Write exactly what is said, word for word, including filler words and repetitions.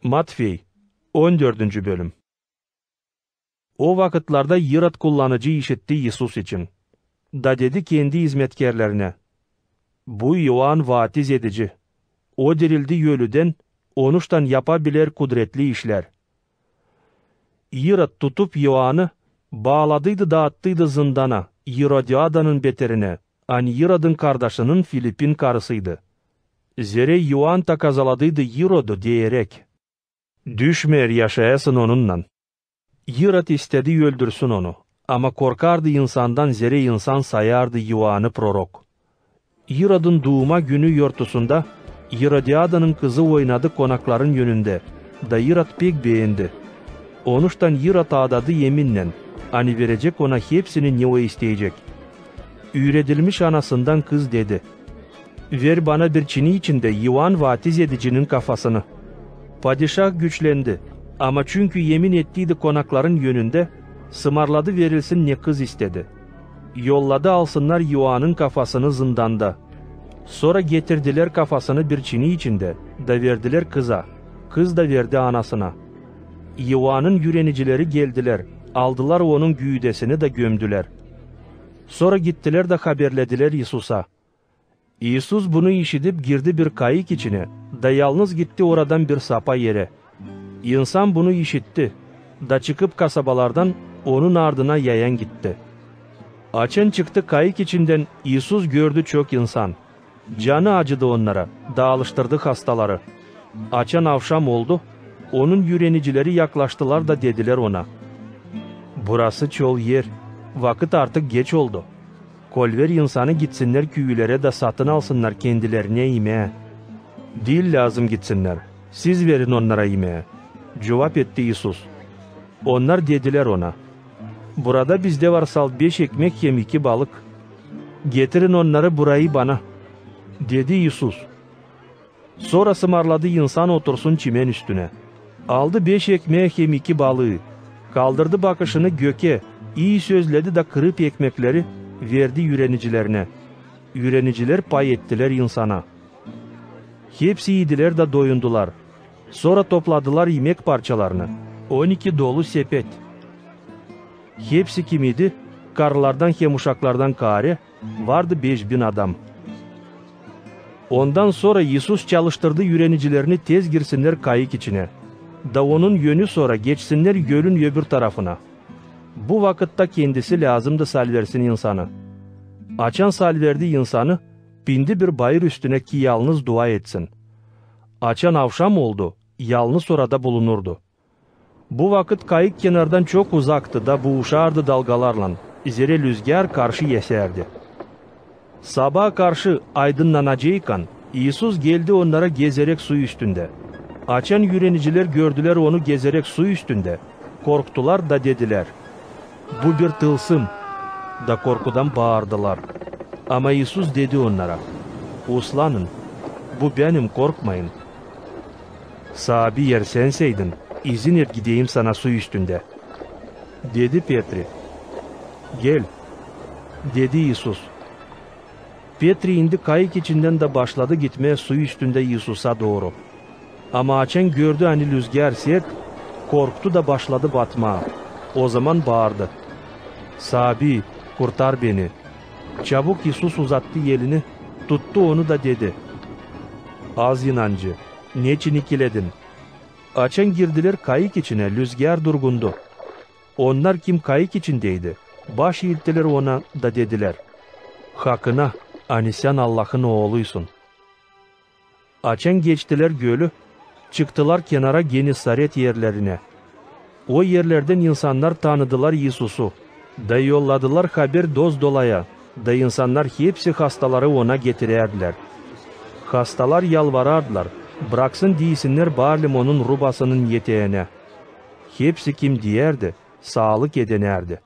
Matfey, on dördüncü bölüm. O vakıtlarda İrod kullanıcı işitti İisus için. Da dedi kendi izmetkärlerinä: "Bu İoan vaatiz edici. O dirildi ölüdän, onuştan yapa biler kudretli işlär." İrod tutup İoanı, baaladıydı da attıydı zındana, İrodiadanın beterinä, ani İrodun kardaşının Filipin karısıydı. Zerä İoan ta kazaladıydı İrodu, deyeräk: "Düşmeer yaşayasın onunnan." İrod istädi öldürsün onu, ama korkardı insandan, zerä insan sayardı İoanı prorok. İrodun duuma günü yortusunda İrodiadanın kızı oynadı konakların önündä, da İrod pek beendi. Onuştan İrod aadadı eminnän, ani verecek ona hepsini, ne o isteyecek. Üüredilmiş anasından kız dedi: "Ver bana bir çini içindä İoan vaatiz edicinin kafasını." Padişah güçlendi, ama çünkü emin ettiydi konakların önündä, sımarladı verilsin, ne kız istedi. Yolladı alsınnar İoanın kafasını zındanda. Sora getirdilär kafasını bir çini içindä, da verdilär kıza, kız da verdi anasına. İoanın üürenicileri geldilär, aldılar onun güüdesini da gömdülär. Sora gittilär da haberledilär İisusa. İisus bunu işidip girdi bir kayık içinä, da yalnız gitti oradan bir sapa erä. İnsan bunu işitti, da çıkıp kasabalardan onun ardına yayan gitti. Açan çıktı kayık içindän, İisus gördü çok insan. Canı acıdı onnara, da alıştırdı hastaları. Açan avşam oldu, onun üürenicileri yaklaştılar da dedilär ona: "Burası çol er, vakıt artık geç oldu. Kolver insanı gitsinnär küülerä da satın alsınnar kendilerinä imää." "Diil lääzım gitsinnär, siz verin onnara imää," cuvap etti İisus. Onnar dedilär ona: "Burada bizdä var salt beş ekmek hem iki balık. Getirin onnarı burayı bana," dedi İisus. Sora sımarladı insan otursun çimen üstünä. Aldı beş ekmää hem iki balıı, kaldırdı bakışını gökä, ii sözledi da kırıp ekmekleri, verdi üürenicilerinä. Üürenicilär pay ettilär insana. Hepsi iidilär da doyundular. Sora topladılar imek parçalarını, on iki dolu sepet. Hepsi kim idi, karılardan hem uşaklardan kaarä, vardı beş bin adam. Ondan sora İisus çalıştırdı üürenicilerini tez girsinnär kayık içinä, da onun önü sora geçsinnär gölün öbür tarafına. Bu vakıtta kendisi lääzımdı salversin insanı. Açan salverdi insanı, pindi bir bayır üstünä, ki yalnız dua etsin. Açan avşam oldu, yalnız orada bulunurdu. Bu vakıt kayık kenardan çok uzaktı da buuşardı dalgalarlan, zerä lüzgär karşı esärdi. Sabaa karşı, aydınnanaceykan, İisus geldi onnara gezeräk su üstündä. Açan üürenicilär gördülär onu gezeräk su üstündä, korktular da dedilär: "Bu bir tılsım!" da korkudan baardılar. Ama İisus dedi onnara: "Uslanın, bu Benim, korkmayın." "Saabi, eer Sän Säydin, izin et gideyim Sana su üstündä," dedi Petri. "Gel," dedi İisus. Petri indi kayık içindän da başladı gitmää su üstündä İisusa dooru. Ama açan gördü, ani lüzgär sert, korktu da başladı batmaa. Ozaman baardı: "Saabi, kurtar beni!" Çabuk İisus uzattı elini, tuttu onu da dedi: "Az inancı, neçin ikiledin?" Açan girdilär kayık içinä, lüzgär durgundu. Onnar, kim kayık içindeydi, baş iittilär Ona da dedilär: "Hakına, ani Sän Allahın Ooluysun." Açan geçtilär gölü, çıktılar kenara Genesaret erlerinä. O erlerdän insannar tanıdılar İisusu, da yolladılar haber doz-dolaya, da insannar hepsi hastaları Ona getirärdilär. Hastalar yalvarardılar, braksın diisinnär barlimonun rubasının eteeginä. Hepsi, kim diärdi, saalık edenärdi.